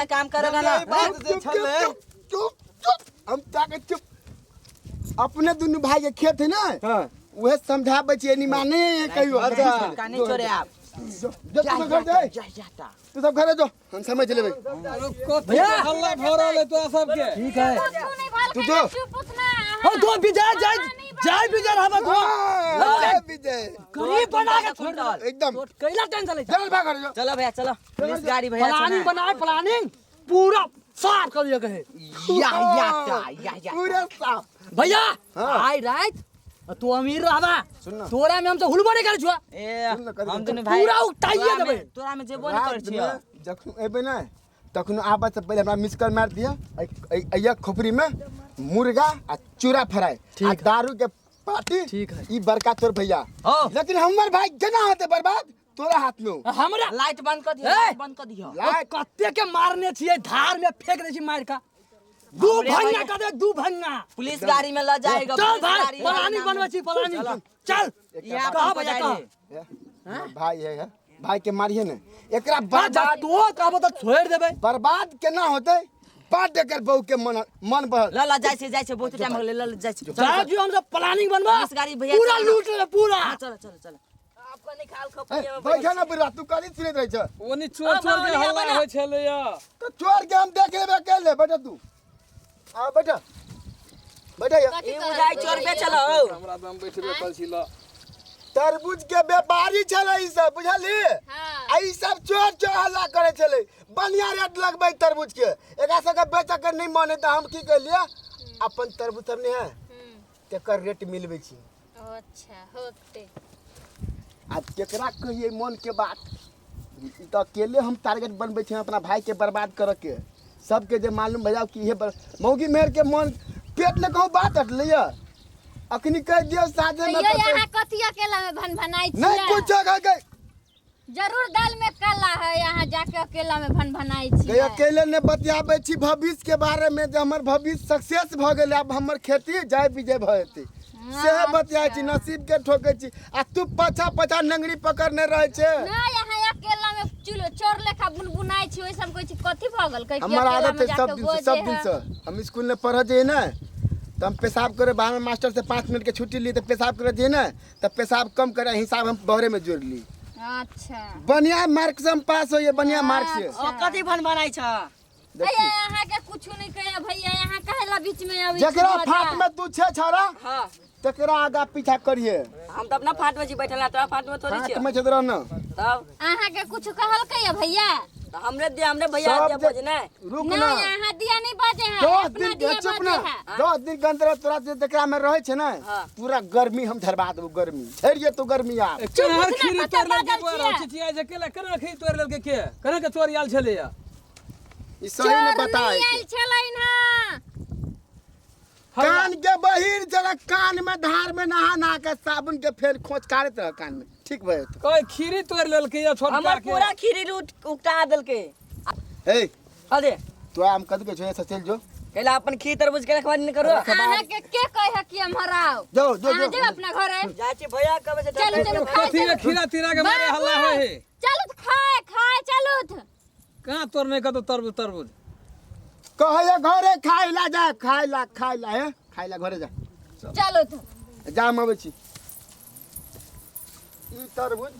ना काम करेगा ना। ई बात जे चुप, छलै चुप, चुप, चुप, हम ताके चुप। अपने दुनू भाई के खेत है ना, हाँ। उहे समझाबै छियै, एनी माने कहियो। अच्छा। छोटका नहीं छोड़े आप। जो जो, तू सब घर जाए, जा जा ता। तू सब घरे जो, हम समझ लेबै। कथी हल्ला भऽ रहल है तोरा सबके? ठीक है। कुछ नहीं भल तू के जो। चुप उतना। हम तो विजय जय जय विजय हम तो हाँ, विजय गरीब बना के छोड़ दल। एकदम। कैला टेंशन ले। चल भाग घर जो। चलो भैया चलो, पुलिस गाड़ी भैया। प्लानिंग बनाए, प्लानिंग पूरा साफ कर दिया कहे। या या ता या या। पूरा साफ। भैया हाँ। आई रात तू अमीर रहबा। सुन ना। तोरा में हम तो हुलबो नहीं करे छुआ। ए सुन ना, करी हम दुनू भाई पूरा उकटाइए तोरा में- देबै। तोरा में जेबो नहीं रात करै छियो। में जखन एबै ने तखन आबऽ से पहिले हमरा मिस कॉल मारि दिअ। अइया खोपड़ी में मुर्गा आ चूड़ा फ्राई ठीक आ है। दारू के पार्टी। ठीक है। ई बड़का तोर भैया। हो। लेकिन हमर भाई केना होते बर्बाद तोरा हाथ में हो। हमरा लाइट बंद कर दियो, ए! लाइट बंद कर दियो। लाइट कते के मारने छियै, धार में फेंक दै छी मार का, दू हमरे भंगा भैया- कर दे, दू भंगा। पुलिस गाड़ी में ल जाएगा। चल पुलिस भाई, गाड़ी है, प्लानिंग बनबै छी, प्लानिंग चल। यहाँ कह पर भैया जाए कह। रे। ए, हमर भाई है, है। भाई के मारिए ने एकरा। जा बर्बाद तो कहबो तऽ छोड़ि देबै। बर्बाद केना होते बड एकर बहू के मन मन बढ़ल। ल ल जाइ छै, जाइ छै, बहुत टाइम हो गेलै, ल ल जाइ छै। चल, जा चल। जो हम सब प्लानिंग बनबा पुलिस गाड़ी भैया पूरा चल ना। लूट लेबै पूरा। हाँ, चलो चलो चलो, आपको नहीं खाल ए, खोपड़ी में। बैठे ना बुढ़वा, तू कथी सुनैत रहै छ? ओनी चोर चोर के हल्ला होइ छलैया। तो चोर के हम देख लेबै अकेले। बैठ तू, आ बैठ बैठ यहाँ। ई उजाइ चोर बेचल हो। हमरा दम बैठबे कल छी ल। तरबूज के व्यापारी छलै ई सब, बुझली? हाँ। आ ई सब चोर चोर हल्ला करे छलै, बढ़िया रेट लगबै तरबूज के, एकरा सबके बेचऽ के नहि मन है। तऽ हम की कहलियै, अपन तरबूज सब नहि है तेकर रेट मिलबै छी। अच्छा होते। आब केकरा कहियै मन के बात? ई तऽ अकेले हम टारगेट बनबै छी अपना भाई के बर्बाद करऽ के। सबके जे मालूम भऽ जाओ कि इहे मौगी मेहर के मन पेट ने कहूँ बात अटलैया, अखनी कहि दियौ साझे में। यो यहाँ कथी अकेला में भनभनाई नहीं छियै? कुछ गई गई। जरूर दाल में काला है, यहाँ जाके अकेला में भनभनाई गई। छियै। अकेले ने बतियाबै छी भविष्य के बारे में, जे हमर भविष्य सक्सेस भऽ गेलै, आब हमर खेती जय विजय भऽ जेतै, सेहे बतियाइ छी, नसीब के ठोकै छी आ तू पाछा पाछा नंगरी पकड़ने रहै छै। ना यहाँ अकेला में चुल चोर लेखा बुनबुनाई छी, ओइ सब कहै छी कथी भऽ गेल? कहै कि हमर अकेला आदत में है सब जाके दिन से, बजे सब दिन है। से। हम स्कूल में पढ़ऽ जइयै ने तऽ हम पेशाब करे बाहर में मास्टर से 5 मिनट के छुट्टी ली तऽ पेशाब करे जइयै ने तऽ पेशाब कम करे, हिसाब हम बहरे में जोड़ ली। अच्छा। बढ़िया मार्क से हम पास होइए, बढ़िया मार्क से। ओ कथी भनभनाइ छ? भैया यहाँ के कुछ नहीं कहे, भैया यहाँ काहे ला बीच में अबै छी जकरा बजा? फाट में तू छे छौड़ा, हाँ। तकरा आगा पीछा करिए। हम तऽ अपना फाट में छी बैठल, तोरा फाट में थोड़ी फाट छियो। में छे तोरा न। तब अहाँ के कुछ कहलकै या भैया? तऽ हमरे दिया, हमरे भैया सब दिया जे- बजे नै। रुक ना ना। यहाँ दिया नहीं बजे है, 10 अपना दिन के दिया चुप बजे ना। है। 10 दिन के अंदर तोरा जे जकरा में रहै छै ने, हाँ। पूरा गर्मी हम झरबा देबो, गर्मी झरि जेतौ गर्मी आब। केना ना, खीरी कतऽ तोड़ि लेलकै बाजल बोरा छियै? चिचियाइ छै केला, केना खीरी तोड़ि लेलकै के, केना के चोर आयल छलैया? ई सही ने चोर बताए। नहीं आयल छलनि हँ। कान के बहिर छलै, कान में धार में नहा नहा के साबुन के फेर खोच काटैत रह कान में, ठीक भऽ जेतौ। कहे खीरी तोड़ि लेलकै या छोटका हमर के? पूरा खीरी रूट उकटा देलकै। हे। अरे। तोरा हम कथी कहै छौ, एतऽ चलि जो। कैला अपन खीर तरबूज के रखबारी नहीं करो? अहाँ के के कहे कि हम हराओ? जो जो अहाँ जो। जो अपना घरे। जाइ छी भैया कहबै से। चलू चलू खाय। कथी के खीरा तीरा के मारे हल्ला होइ है? चलू त खाय खाय चलू त। कहाँ तोड़ने कतौ तरबूज तरबूज? कहैया घरे खाय ला जा, खाय ला, खाय ला, हे खाय ला घरे जा। चलू त। जा हम अबै छी। ई तरबूज,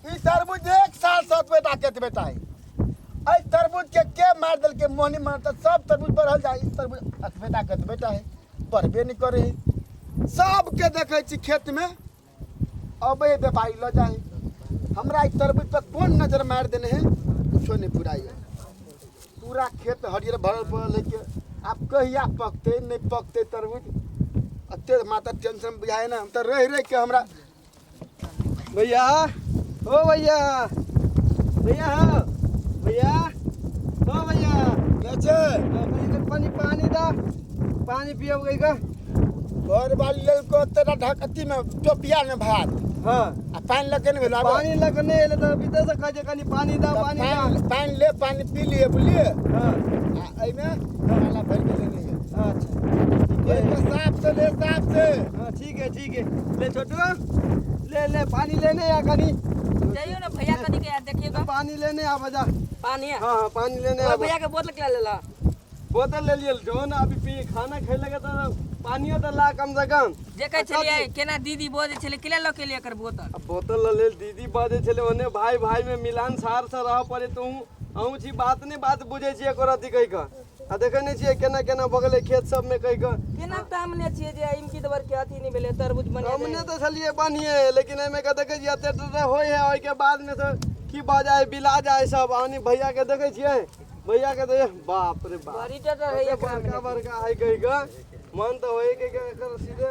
ई तरबूज एक साल से बेटा के बेटा है, एहि तरबूज के के मारि देलकै? मोहनी मारता सब तरबूज बढ़ल जाय, ई तरबूज अतबेटा के बेटा है, बढ़बे नहि करे है। सबके देखै छी खेत में अबै व्यापारी लऽ जाइ है, हमरा ई तरबूज पर कोन नजर मारि देने है, कुछो नहि पुराइए। पूरा खेत हरियर भरल पड़ल है के आब कहिया पकतै नहि पकतै तरबूज, एते माथा टेंशन बुझाइ ने, हम तऽ रहि रहि के हमरा। भैया ओ भैया, भैया हो भैया, ओ भैया। के छै? कनि पानी, पानी दा, पानी पियब गई का। घर वाली लेलको तेरा ढक अथी में टोपिया में भात। हाँ। आ पानि लऽ के नहि भेल आब? पानी लऽ के नहि एलै तऽ भीतर से कहै छै कनि पानी दा, तऽ पानी दा। पानि, पानि ले, पानि पी लिए बुझलिए। हाँ। आ एहिमे मसाला भरि के लेने है। अच्छा ठीक है। ओहिमे साफ से ले, साफ से। हाँ ठीक है, ठीक है, ले छोटू ले, ले पानी लेने या कनि। जाइयो ना भैया कथी के देखियो। पानी लेने आबा जा। पानी? हाँ हाँ, पानी लेने और आबा। भैया के बोतल के लेला? बोतल ले लियल जो ना, अभी पी खाना खाइ लगे तो पानियो तो ला कम से कम। जे कहै छलियै केना दीदी बजै छलै, केला लऽ के एलियै एकर बोतल? अब बोतल ल लेल, दीदी बजै छलै ओने। भाई भाई में मिलान सार से रह पड़े। तू अहूँ छी, बात नहीं बात बुझै छियै एको रत्ती कहि कऽ। आ देखै नहि छियै केना केना भऽ गेलै खेत सबमे कहि कऽ। केना तामने छियै जे इमकी दबर के अथी नहि भेलै, तरबूज बने? हमने तऽ छलियै बढ़िए, लेकिन एहिमे के देखै छियै एते टेटे होइ है, ओहिके बादमे से की भऽ जाइ, बिला जाइ सब। आनी भैया के देखै छियै, भैया के तऽ बाप रे बाप, बड़ी टटर है एकरा में। बड़का बड़का है कहि कऽ मन तऽ होइ के एकर सीधे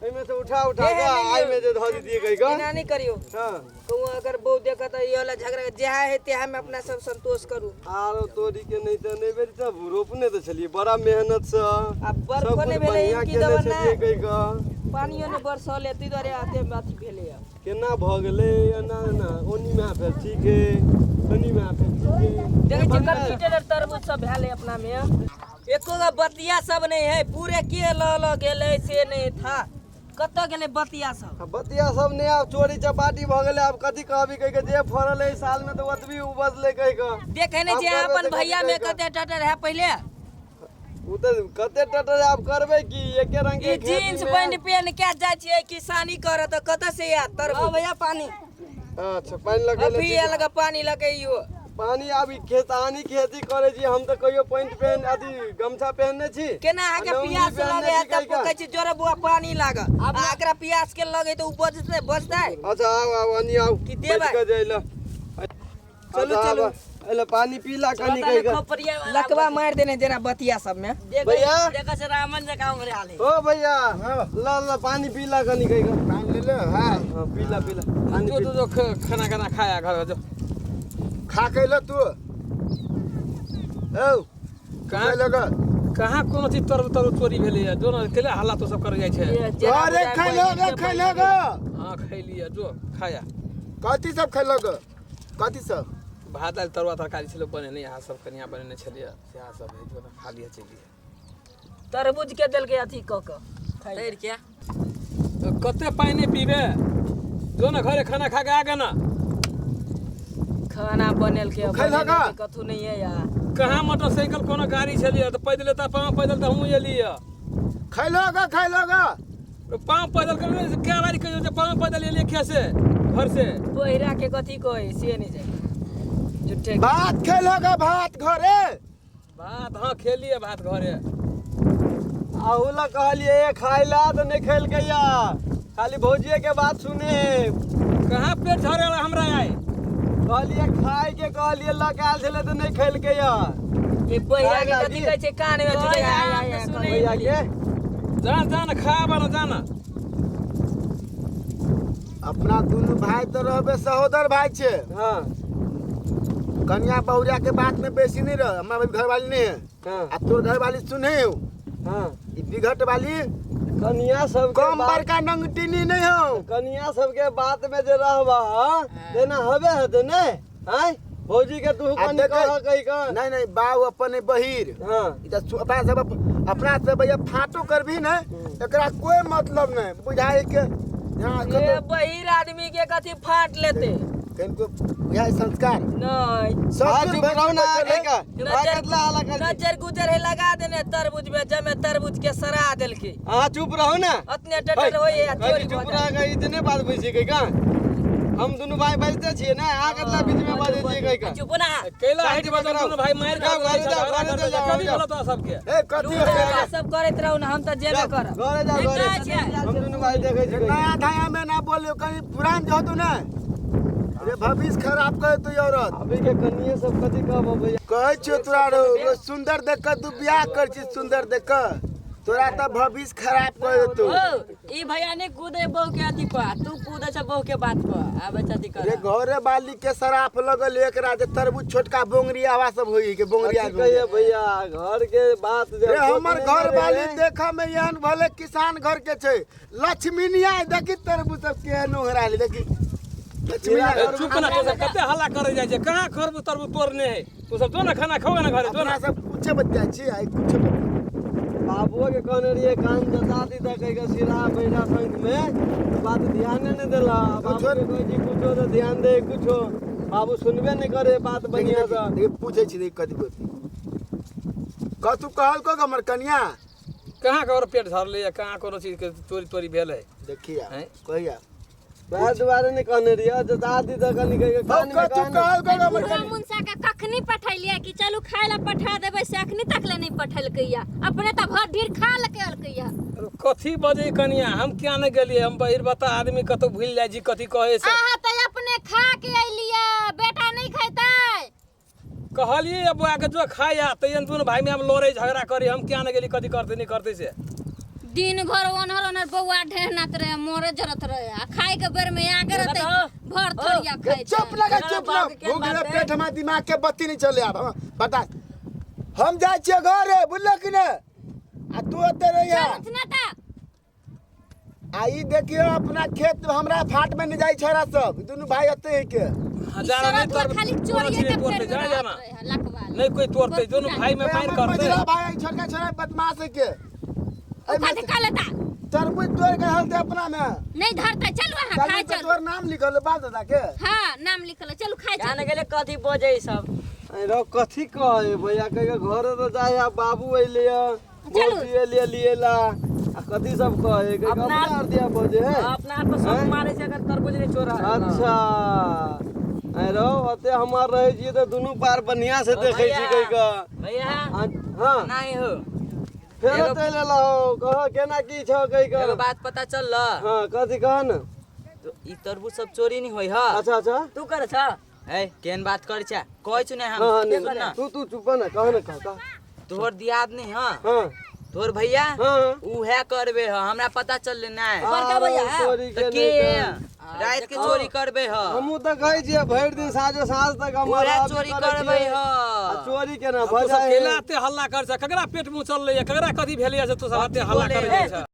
एहिमे से उठा उठा ए, कऽ हे, आइ में जे धऽ दितियै कहि कऽ। एना नहि करियौ। हँ। कहूँ अगर बहु देखत ई वाला झगड़ा जेहा है तेहा में अपना सब संतोष करू। आरो तोरी के नहि तऽ नहि बेरी तऽ रोपने तऽ छलियै बड़ा मेहनत से। आ सब बरखो कुछ नहि भेलै, बढ़िआँ इमकी केने दबर छलियै नहि कहि कऽ। पानियो नहि बरसल, ताहि दुआरे अते अथी भेलै। केना भऽ गेलै एना एना? ओनीमे फेर ठीक है, ओनीमे फेर ठीक है। देखै छियै कथी टेटर तरबूज सब भेलै अपना में, एको गो बतिया सब नहि है पूरे। के लऽ लऽ गेलै से नहि था, कतऽ गेलै बतिया सब? आ बतिया सब नहि, आब चोरी चपाटी भऽ गेलै। आब कथी कहबी कहि कऽ, जे फड़ल है साल में तऽ ओतबी उपजलै कहि कऽ। देखै नहि छियै आब करबै अपन तऽ भैया में कथी कहि कऽ? कते टटर है पहिले। ओ तऽ कते टटर, आब करबै की, एके रंग के ई जींस खेती में। पैंट पेन के जाइ छियै किसानी करऽ तऽ कतऽ से आयत तरबूज? भैया पानी। अच्छा, पानि लऽ अभी आयल लगा पानी लगे इहो। पानी। आब ई खेतानी खेती करै छी हम तऽ कहियो पैंट पेन अथी गमछा पहिनने छी? केना अहाँके आ लौंगी पियास पहिनने लगे है छी तब कहि कऽ? कहै छी जोरे बुआ पानी लागऽ, आ एकरा पियास के लगे तऽ ओ बजतै बजतै? अच्छा, आउ आउ, अनी आउ। की देबै? बैठ कऽ जाइ लए। चलू, चलू। एले पानी पी ला कनी कहि कऽ। लकवा मारि देने जेना बतिया सब में। भैया। देखा से रामन जकाँ उमरे हाल है। ओ भैया, ल ल, पानी पी ला कनी कहि कऽ। पानि ले ले, हाँ। हाँ, पी ला पी ला पानी। जो पी जो जो, खाना खाना खाया घर जो। खा के अयलो तू? औ कहाँ? खैलो ग? कहाँ कोनो चीज तरबूज तरबूज चोरी भेलैया? जो ने, केला हल्ला तो सब करे जाइ छै। अरे खैलो ग, खैलो ग? हाँ, खैलियै, जो खाया। कथी सब खैलो ग, कथी सब? भात दालि तरुआ तरकारी छलै बनेने, यहाँ सब कनिया बनेने छलियै, सएह सब है। जो ने, खा लिअ, चलि। तरबूज के देलकै अथी कऽ कऽ तैर के। कते पानि पीबे? जो ने घरे, खाना खा के आ गे ना। खाना बनेलकै। खैलह ग? कथू नहीं है यार। कहाँ मोटरसाइकिल कोनो गाड़ी छलियै तऽ पैदले तऽ पाँव पैदल तऽ हमहूँ एलियै। खैलो ग, खैलो ग? पाँव पैदल करबै कै बारी कहियो जे पाँव पैदल एलियै खेत से, घर से। बहिरा के कथी कहै से नहीं जाय झूठे के। भात खैलो ग, भात घरे? भात, हाँ, खेलियै भात घरे। आहू ला कहलियै खाय ला तऽ नहि खेलकै या, खाली भौजिये के बात सुने। कहाँ पेट झरे हमरा आइ? कहलियै खाय के, कहलियै लऽ के आयल छलै तऽ नहि खेलकै या। ई बहिरा के खाय कथी लागी। कहै छै कान में झूठे आय आय आय सुनै। भैया के। जान जान, खा बना जान। अपना दुनू भाई तऽ रहबे सहोदर भाई छै। हाँ। कन्या बहुरिया के बात में बेसी नहीं रह। हमरा अभी घरवाली नहीं है। हाँ। आ तोर घरवाली सुने हो? हाँ। ई बिघट वाली। कनिया सबके कम बात बड़का नंगटिनी नहीं हो। कनिया सबके बात में जे रहबा तेना हबे हेतै ने। आँय भौजी के तू आ कनि देखै- कह कहि कऽ। नहीं नहीं, बाऊ अपन बहिर। हाँ। ई तऽ अपना सब अपना सब भैया फाटो करबी ने, एकरा कोई मतलब नहीं बुझाई के यहाँ ए कतौ बहिर आदमी के कथी फाट लेते? कनिको बुझाई संस्कार नहीं। सब हाँ, कुछ चुप बैठ रहू ना के कहि कऽ। हाँ, नजर कतला हल्ला कर छी? नजर गुजर है लगा देने तरबूज में, जमे तरबूज के सरा देलके। अहाँ चुप रहू ने। अतने टटल होय है कहै चोरी छी भऽ चुप जाय। रह कऽ, इतने बात बुझि कहि कऽ। हम दुनू भाई बजते छियै ने, अहाँ कतला बीच में बजै छियै कहि कऽ? चुप ना। कैला हटि बजल? दुनू भाई मारि जाओ, घरे जाओ, घरे जाओ, कभी जाओ। बोलत सबके। ए, कथी लूरा होय? सब करैत रहू ना, हम तऽ जेबे करब। घरे जाओ, घरे। नहि छै। हम दुनू भाई देखै छी। नया धाया में ना बोलियो, कहीं पुरान जो तू ना, अरे भविष्य खराब करे तू औरत। अभी के कनिये सब कथी कहब भैया? कहै छियो तोरा रो सुंदर देख कऽ तू बियाह कर छी, सुंदर देख कऽ तोरा तऽ भविष्य खराब कर देतौ। ओ ई भैया नहीं कूदे बहू के अथी पर, तू कूदे छ बहू के बात पर, आबे छ अथी कर। रे घरे बाली के शराफ लगल एकरा जे तरबूज छोटका बोंगरी आवा सब होई के बोंगरिया। कथी कहिए भैया, घर के बात जे रे हमर सोचने घर नहि वाली रहै। देखऽ में एहन भले किसान घर के छै, लक्ष्मीनिया देखी तरबूज सब केहन ओहराली देखी लक्ष्मीनिया। ए, चुप ना, तू सब कते हल्ला करे जाइ छै? कहाँ खरबूज तरबूज तोड़ने है? तू सब जो ना, खाना खाओ ना घरे, जो अपना ना। सब कुछे बतिया छी, आइ कुछे बतिया। बाबुओ के कहने रहिए कान जता दी तऽ कहि के सिरा बैठा संग में तऽ बात ध्याने नहीं देला। बाबू के कहै छी कुछो तऽ ध्यान दे कुछो, बाबू सुनबे नहीं करे बात बढ़िया से। देखी पूछै छी, देखी कथी बोलती कथू कहल को हमर कनिया। कहाँ ककरो पेट झरलै, कहाँ कोनो चीजके चोरी तोरी भेल है? देखिया हैं? कहिया वएह दुआरे नहीं कहने रहिए जता दी तऽ कनि कहि के कान में कथू कान। कहल को हमर बुढ़वा कनिया। मुनसा के कखनी पठैलियै कि चलू खाय ला पठा देबै, से अखनी तक ले नहीं पठेलकैया। अपने तऽ भर ढीर खा लके अलकैया। कथी बजै कनिया, हम क्या नहीं गेलियै, हम बहिर बता आदमी कतौ भूलि जाइ छी कथी कहै से। अहाँ तऽ अपने खा के अयलियै, बेटा नहीं खैतै। कहलियै बौआ के जो खाया तैयन दुनू भाई में हम लड़ै झगड़ा करी, हम क्या नहीं गेली कथी करतै नहीं करतै से। दिन भर ओनहर ओनहर बौआ ढेहनात रहे, मोरे जरत रहे, आ खाय के बेर में आगे रहते भर थरिया खाय। चुप लगा, चुप लगा, भूख गेलै पेट, हमार दिमाग के बत्ती नहीं चले आब। हम बता, हम जाइ छियै घरे, बुझल कि ने? आ तू ओते रहिया। चल उठना ता। आ ई देखियो अपना खेत हमरा फाट में नहीं जाइ छोरा सब, दुनू भाई ओते है के। हाँ, जाना नहीं तोड़, खाली कोनो चोरिए चीज के तोड़तै, फेर जा में जाना। रहत रहे, लकवा। नहीं कोई तोड़तै, दुनू भाई में मारि करतै। मझिला भाई छोटका छोरा बदमाश है के। उठा के खा लेता। तरबूज तोड़ के हलते अपना में। नहीं धरते, चलू अहाँ खाय तरबूज पे चलू। तोर नाम लिखल है बाप दादा के। हाँ नाम लिखल है, चलू खाय जाने चलू। गेलै कथी बजै सब। अरे कथी कहे भैया, कहि के घरे तऽ जाइ आ बाबू अइले चलू। भौजी अइले लिए ला, आ कथी सब कहे कहि के अपना- अपना आर दिया बजे है। अपना आप पर सब मारे छै अगर तरबूज नहीं चोरा। अच्छा अरे ओते हमार रहै छियै तऽ दुनू पार बढ़िया से देखै छी कहि के। भैया हाँ नहीं हो फेरो चलि एलहो, कह केना की छौ कहि के। एगो बात पता चलल। हाँ कथी कह न। ई तरबूज सब चोरी नहीं होई ह। अच्छा अच्छा तू कर छ ए केहन बात करै छ, कहै छु ने हम। हाँ सुन नहीं न। तू तू चुप न, कह न कह कह। तोहर दियाद नहीं ह। हाँ तोहर भैया हाँ उहे करबे ह, हमरा पता चलले नै। बड़का भैया चोरी तऽ के के नहीं। रात के चोरी करबे ह। हमहूँ तऽ कहै छियै भरि दिन साँझो साँझ तक हम उहे आराम चोरी करै करबै छियै। ह। आ चोरी केना तू भऽ सब जाइ केला एते हल्ला कर छ, ककरा पेट मुँह चललै, ककरा कथी भेलैया से तू सब एते हल्ला करै छ?